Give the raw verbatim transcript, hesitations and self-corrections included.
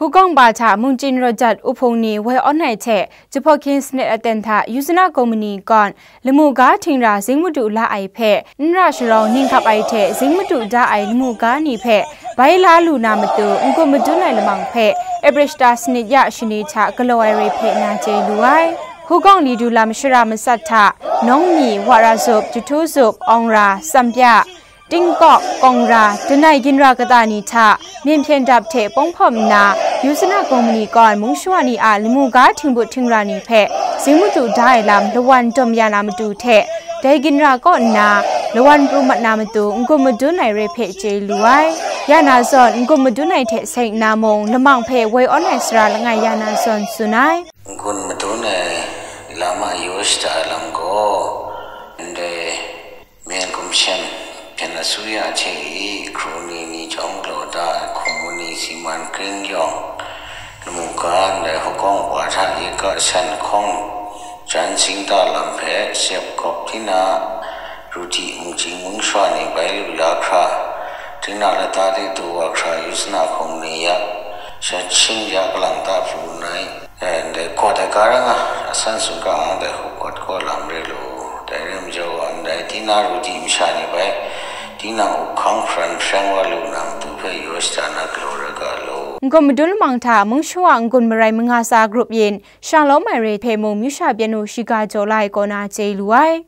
Hukawng ba hta mungchin rawt dat uhpung ni woi awn ai hte, jahpawt hkyin sanit aten hta Yusana Company kawn lamu ga htingra zing madu la ai hpe, n ra sharawng ning hkap ai hte zing madu da ai lamu ga ni hpe bai la lu na matu n-gun madun ai lamang hpe, April shata sanit ya shani hta galaw ai re hpe na chye lu ai. Hukawng li du lam shara matsat hta, nawng mi, wara zup, jahtu zup, awng ra, tsampya, tingkawk, kawng ra, danai ginra kata ni hta, myen hpyen dap hte pawng hpawm nna, Yusana Company kawn mung shawa ni a lamu ga htingbut htingra ni hpe, zing madu da ai lam lawan dawm ya na matu hte, dai ginra kaw nna, lawan pru mat na matu n-gun madun ai re hpe chye lu ai. Ya na zawn, n-gun madun ai hte seng nna mung, lamang hpe woi awn ai sara langai ya na zawn tsun ai. N-gun madun ai lam a yaw shada ai lam gaw, ndai Myen kumshem hpyen asuya hte i, hkru ni ni chyawm galaw da ai hkungmung ni si man kring yawng, lamu ga ndai hukawng wa hta i ga san hkawng jan sing da lam hpe, sep gawp tina, ruti mungchin mungsha ni bai lu la hkra, tingna lata de du wa hkra, Yusana hkungni ya, shan shing ya kalang ta pru nai. Ndai gaw dai ga ra nga, asan sung ga ang dai hkawt gaw lam re lu. Dai rai majaw, ndai tina ruti masha ni bai, tinang up hkang hparan hpreng wa lu na matu hpe yaw shada na galaw ra ga law. N-gun madun lamang hta, mung shawa n-gun marai manga tsa grup yin, shang lawm ai re hpe mung, myu sha byan u shiga jaw la ai kaw na chye lu ai.